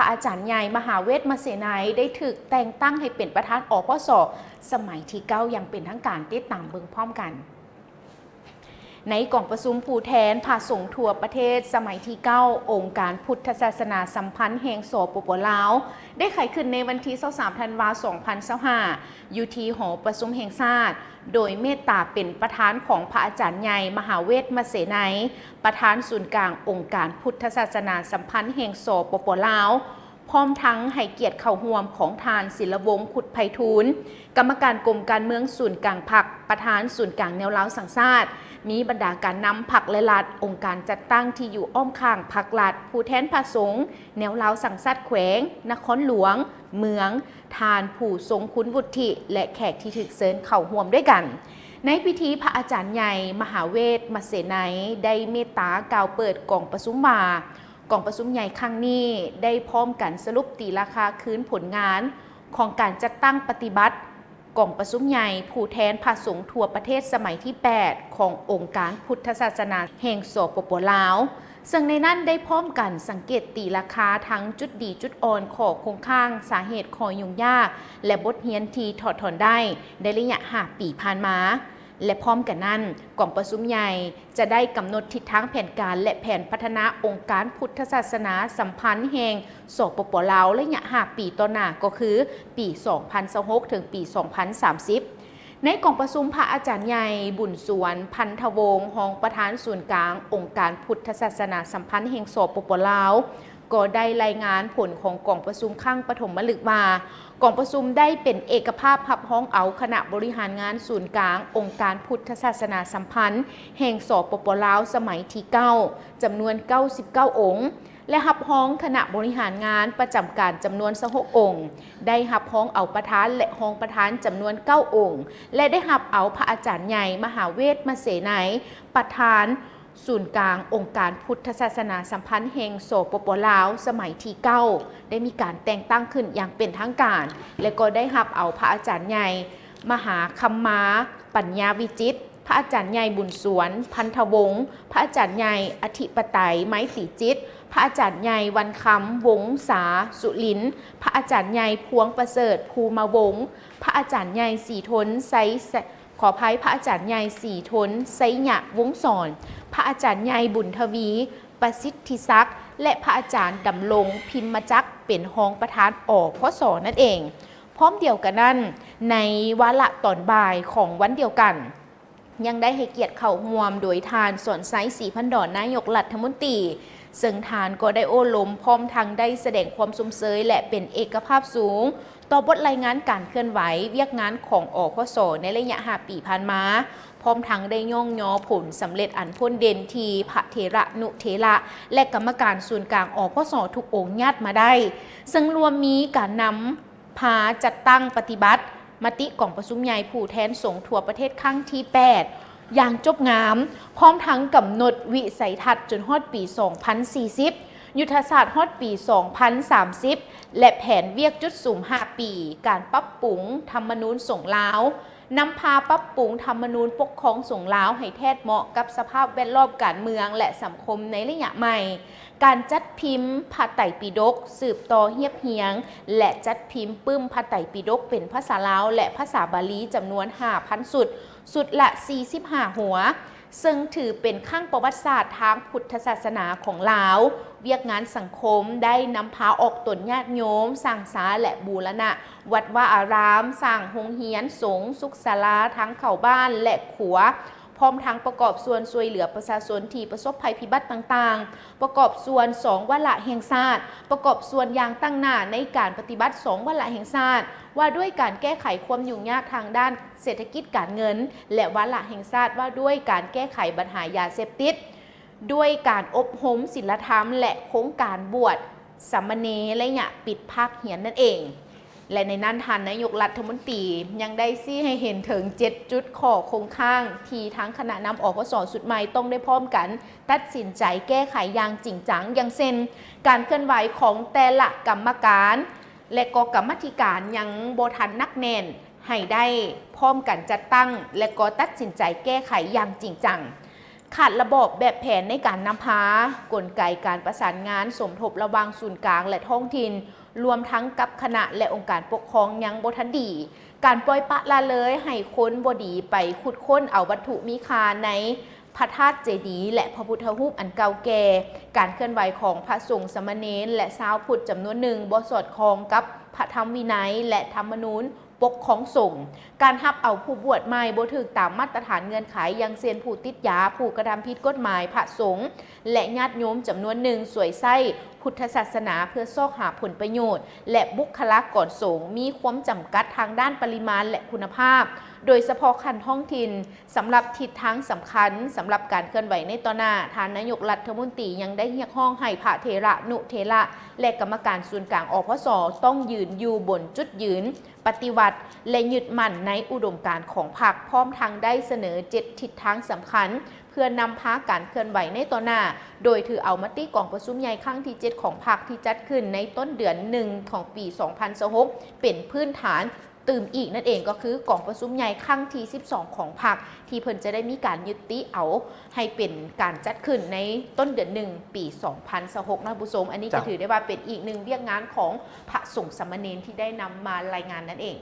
ພະອາຈານໃຫຍ່ ມະຫາເວດມະເສໄນ ໄດ້ຖືກແຕ່ງຕັ້ງໃຫ້ເປັນປະທານ ອພສ ສະໄໝທີເກົ້າ ຢ່າງເປັນທາງການ. ຕິດຕາມເບິ່ງພ້ອມກັນ. ໃນກອງປະຊຸມຜູ້ແທນພະສົງທົ່ວປະເທດສະໄໝທີເກົ້າ ອົງການພຸດທະສາສະໜາສຳພັນແຫ່ງ ສປປ ລາວ ໄດ້ໄຂຂຶ້ນໃນວັນທີຊາວສາມ ທັນວາ ສອງພັນຊາວຫ້າ ຢູ່ທີ່ຫໍປະຊຸມແຫ່ງຊາດ ໂດຍເມດຕາເປັນປະທານຂອງພະອາຈານໃຫຍ່ ມະຫາເວດມະເສໄນ ປະທານສູນກາງອົງການພຸດທະສາສະໜາສຳພັນແຫ່ງ ສປປ ລາວ ພ້ອມທັງໃຫ້ກຽດເຂົ້າຮ່ວມຂອງທ່ານ ສິນລະວົງ ຄຸດໄພທູນ ກຳມະການກົມການເມືອງສູນກາງພັກ, ປະທານສູນກາງແນວລາວສ້າງຊາດ, ມີບັນດາການນຳພັກແລະລັດ, ອົງການຈັດຕັ້ງທີ່ຢູ່ອ້ອມຂ້າງພັກລັດ, ຜູ້ແທນພະສົງ, ແນວລາວສ້າງຊາດແຂວງ, ນະຄອນຫຼວງ, ເມືອງ, ທ່ານຜູ້ຊົງຄຸນວຸດທິ ແລະ ແຂກທີ່ຖືກເຊີນເຂົ້າຮ່ວມດ້ວຍກັນ. ໃນພິທີ ພະອາຈານໃຫຍ່ ມະຫາເວດມະເສໄນ ໄດ້ເມດຕາກ່າວເປີດກອງປະຊຸມວ່າ, ກອງປະຊຸມໃຫຍ່ຄັ້ງນີ້ໄດ້ພ້ອມກັນສະຫຼຸບຕີລາຄາຄືນຜົນງານຂອງການຈັດຕັ້ງປະຕິບັດກອງປະຊຸມໃຫຍ່ຜູ້ແທນພະສົງທົ່ວປະເທດສະໄໝທີແປດ ຂອງອົງການພຸດທະສາສະໜາແຫ່ງ ສປປ ລາວ, ເຊິ່ງໃນນັ້ນໄດ້ພ້ອມກັນສັງເກດຕີລາຄາທັງຈຸດດີຈຸດອ່ອນ, ຂໍ້ຄົງຄ້າງ, ສາເຫດຂໍ້ຫຍຸ້ງຍາກ ແລະ ບົດຮຽນທີ່ຖອດຖອນໄດ້ໃນໄລຍະຫ້າປີຜ່ານມາ. ແລະ ພ້ອມກັນນັ້ນ, ກອງປະຊຸມໃຫຍ່ຈະໄດ້ກຳນົດທິດທາງແຜນການ ແລະ ແຜນພັດທະນາອົງການພຸດທະສາສະໜາສຳພັນແຫ່ງ ສປປ ລາວ ໄລຍະຫ້າປີຕໍ່ໜ້າ, ກໍຄືປີສອງພັນຊາວຫົກ ເຖິງປີສອງພັນສາມສິບ. ໃນກອງປະຊຸມ, ພະອາຈານໃຫຍ່ ບຸນສວນ ພັນທະວົງ ຮອງປະທານສູນກາງອົງການພຸດທະສາສະໜາສຳພັນແຫ່ງ ສປປ ລາວ ກໍໄດ້ລາຍງານຜົນຂອງກອງປະຊຸມຄັ້ງປະຖົມມະລຶກວ່າ, ກອງປະຊຸມໄດ້ເປັນເອກະພາບຮັບຮອງເອົາຄະນະບໍລິຫານງານສູນກາງອົງການພຸດທະສາສະໜາສຳພັນແຫ່ງ ສປປ ລາວ ສະໄໝທີເກົ້າ ຈຳນວນເກົ້າສິບເກົ້າອົງ ແລະ ຮັບຮອງຄະນະບໍລິຫານງານປະຈຳການຈຳນວນຊາວຫົກອົງ, ໄດ້ຮັບຮອງເອົາປະທານ ແລະ ຮອງປະທານຈຳນວນເກົ້າອົງ ແລະ ໄດ້ຮັບເອົາພະອາຈານໃຫຍ່ ມະຫາເວດມະເສໄນ ປະທານ ສູນກາງອົງການພຸດທະສາສະໜາສຳພັນແຫ່ງ ສປປ ລາວ ສະໄໝທີເກົ້າ ໄດ້ມີການແຕ່ງຕັ້ງຂຶ້ນຢ່າງເປັນທາງການ ແລະ ກໍໄດ້ຮັບເອົາພະອາຈານໃຫຍ່ ມະຫາຄຳມາ ປັນຍາວິຈິດ, ພະອາຈານໃຫຍ່ ບຸນສວນ ພັນທະວົງ, ພະອາຈານໃຫຍ່ ອະທິປະໄຕ ໄມຕີຈິດ, ພະອາຈານໃຫຍ່ ວັນຄຳ ວົງສາສຸລິນ, ພະອາຈານໃຫຍ່ ພວງປະເສີດ ພູມະວົງ, ພະອາຈານໃຫຍ່ ສີທົນ ໄຊ ຂໍອະໄພ, ພະອາຈານໃຫຍ່ ສີທົນ ໄຊຍະວົງສອນ, ພະອາຈານໃຫຍ່ ບຸນທະວີ ປະສິດທິສັກ ແລະ ພະອາຈານ ດຳລົງ ພິມມະຈັກ ເປັນຮອງປະທານ ອພສ ນັ້ນເອງ. ພ້ອມດຽວກັນນັ້ນ, ໃນວາລະຕອນບ່າຍຂອງວັນດຽວກັນ, ຍັງໄດ້ໃຫ້ກຽດເຂົ້າຮ່ວມໂດຍທ່ານ ສອນໄຊ ສີພັນດອນ ນາຍົກລັດຖະມົນຕີ, ເຊິ່ງທ່ານກໍໄດ້ໂອ້ລົມ ພ້ອມທັງໄດ້ສະແດງຄວາມຊົມເຊີຍ ແລະ ເປັນເອກະພາບສູງ ຕໍ່ບົດລາຍງານການເຄື່ອນໄຫວວຽກງານຂອງ ອພສ ໃນໄລຍະຫ້າປີຜ່ານມາ, ພ້ອມທັງໄດ້ຍ້ອງຍໍຜົນສຳເລັດອັນພົ້ນເດັ່ນທີ່ພະເຖລະນຸເຖລະ ແລະ ກຳມະການສູນກາງ ອພສ ທຸກອົງຍາດມາໄດ້, ເຊິ່ງລວມມີການນຳພາຈັດຕັ້ງປະຕິບັດມະຕິກອງປະຊຸມໃຫຍ່ຜູ້ແທນສົງທົ່ວປະເທດຄັ້ງທີແປດ ຢ່າງຈົບງາມ, ພ້ອມທັງກຳນົດວິໄສທັດຈົນຮອດປີສອງພັນສີ່ສິບ, ຍຸດທະສາດຮອດປີສອງພັນສາມສິບ ແລະ ແຜນວຽກຈຸດສຸມຫ້າປີ ການປັບປຸງທຳມະນູນສົງລາວ, ນຳພາປັບປຸງທຳມະນູນປົກຄອງສົງລາວໃຫ້ແທດເໝາະກັບສະພາບແວດລ້ອມການເມືອງ ແລະ ສັງຄົມໃນໄລຍະໃໝ່, ການຈັດພິມພະໄຕປິດົກ ສືບຕໍ່ຮຽບຮຽງ ແລະ ຈັດພິມປຶ້ມພະໄຕປິດົກເປັນພາສາລາວ ແລະ ພາສາບາລີ ຈຳນວນຫ້າພັນຊຸດ, ຊຸດລະສີ່ສິບຫ້າຫົວ, ເຊິ່ງຖືເປັນຄັ້ງປະຫວັດສາດທາງພຸດທະສາສະໜາຂອງລາວ. ວຽກງານສັງຄົມໄດ້ນຳພາອອກຕົນຍາດໂຍມ, ສ້າງສາ ແລະ ບູລະນະວັດວາອາຣາມ, ສ້າງໂຮງຮຽນສົງ, ສຸກສາລາ, ທາງເຂົ້າບ້ານ ແລະ ຂົວ, ພ້ອມທັງປະກອບສ່ວນຊ່ວຍເຫຼືອປະຊາຊົນທີ່ປະສົບໄພພິບັດຕ່າງໆ, ປະກອບສ່ວນສອງວາລະແຫ່ງຊາດ, ປະກອບສ່ວນຢ່າງຕັ້ງໜ້າໃນການປະຕິບັດສອງວາລະແຫ່ງຊາດ ວ່າດ້ວຍການແກ້ໄຂຄວາມຫຍຸ້ງຍາກທາງດ້ານເສດຖະກິດການເງິນ ແລະ ວາລະແຫ່ງຊາດວ່າດ້ວຍການແກ້ໄຂບັນຫາຢາເສບຕິດ ດ້ວຍການອົບຮົມສິນລະທຳ ແລະ ໂຄງການບວດສາມະເນໄລຍະປິດພາກຮຽນນັ້ນເອງ. ແລະ ໃນນັ້ນທ່ານນາຍົກລັດຖະມົນຕີຍັງໄດ້ຊີ້ໃຫ້ເຫັນເຖິງເຈັດຈຸດຂໍ້ຄົງຄ້າງທີ່ທາງຄະນະນຳ ອພສ ຊຸດໃໝ່ຕ້ອງໄດ້ພ້ອມກັນຕັດສິນໃຈແກ້ໄຂຢ່າງຈິງຈັງ, ຢ່າງເຊັ່ນ ການເຄື່ອນໄຫວຂອງແຕ່ລະກຳມະການ ແລະ ກໍກຳມາທິການຍັງບໍ່ທັນໜັກແໜ້ນ, ໃຫ້ໄດ້ພ້ອມກັນຈັດຕັ້ງ ແລະ ກໍຕັດສິນໃຈແກ້ໄຂຢ່າງຈິງຈັງ. ຂາດລະບອບແບບແຜນໃນການນຳພາ, ກົນໄກການປະສານງານສົມທົບລະຫວ່າງສູນກາງ ແລະ ທ້ອງຖິ່ນ, ລວມທັງກັບຄະນະ ແລະ ອົງການປົກຄອງຍັງບໍ່ທັນດີ. ການປ່ອຍປະລະເລີຍໃຫ້ຄົນບໍ່ດີໄປຂຸດຄົ້ນເອົາວັດຖຸມີຄ່າໃນພະທາດເຈດີ ແລະ ພະພຸດທະຮູບອັນເກົ່າແກ່, ການເຄື່ອນໄຫວຂອງພະສົງສາມະເນນ ແລະ ຊາວພຸດຈຳນວນໜຶ່ງບໍ່ສອດຄ່ອງກັບພະທຳວິໄນ ແລະ ທຳມະນູນ ປົກຄອງສົງ, ການຮັບເອົາຜູ້ບວດໃໝ່ບໍ່ຖືກຕາມມາດຕະຖານເງື່ອນໄຂ, ຢ່າງເຊັ່ນ ຜູ້ຕິດຢາ, ຜູ້ກະທຳຜິດກົດໝາຍ, ພະສົງ ແລະ ຍາດໂຍມຈຳນວນໜຶ່ງສວຍໃຊ້ພຸດທະສາສະໜາເພື່ອຊອກຫາຜົນປະໂຫຍດ ແລະ ບຸກຄະລາກອນສົງ ມີຄວາມຈຳກັດທາງດ້ານປະລິມານ ແລະ ຄຸນນະພາບ, ໂດຍສະເພາະຂັ້ນທ້ອງຖິ່ນ. ສຳລັບທິດທາງສຳຄັນສຳລັບການເຄື່ອນໄຫວໃນຕໍ່ໜ້າ, ທ່ານນາຍົກລັດຖະມົນຕີຍັງໄດ້ຮຽກຮ້ອງໃຫ້ພະເຖລະນຸເຖລະ ແລະ ກຳມະການສູນກາງ ອພສ ຕ້ອງຢືນຢູ່ບົນຈຸດຢືນ ປະຕິວັດ ແລະ ຍຶດໝັ້ນໃນອຸດົມການຂອງພັກ, ພ້ອມທັງໄດ້ສະເໜີເຈັດທິດທາງສຳຄັນ ເພື່ອນຳພາການເຄື່ອນໄຫວໃນຕໍ່ໜ້າ, ໂດຍຖືເອົາມະຕິກອງປະຊຸມໃຫຍ່ຄັ້ງທີເຈັດຂອງພັກ ທີ່ຈັດຂຶ້ນໃນຕົ້ນເດືອນໜຶ່ງຂອງປີສອງພັນຊາວຫົກ ເປັນພື້ນຖານຕື່ມອີກນັ້ນເອງ, ກໍຄືກອງປະຊຸມໃຫຍ່ຄັ້ງທີສິບສອງຂອງພັກ ທີ່ເພິ່ນຈະໄດ້ມີການຍຸຕິເອົາໃຫ້ເປັນການຈັດຂຶ້ນໃນຕົ້ນເດືອນໜຶ່ງປີສອງພັນຊາວຫົກເນາະທ່ານຜູ້ຊົມ. ອັນນີ້ກໍຖືໄດ້ວ່າເປັນອີກໜຶ່ງວຽກງານຂອງພະສົງສາມະເນນທີ່ໄດ້ນຳມາລາຍງານນັ້ນເອງ.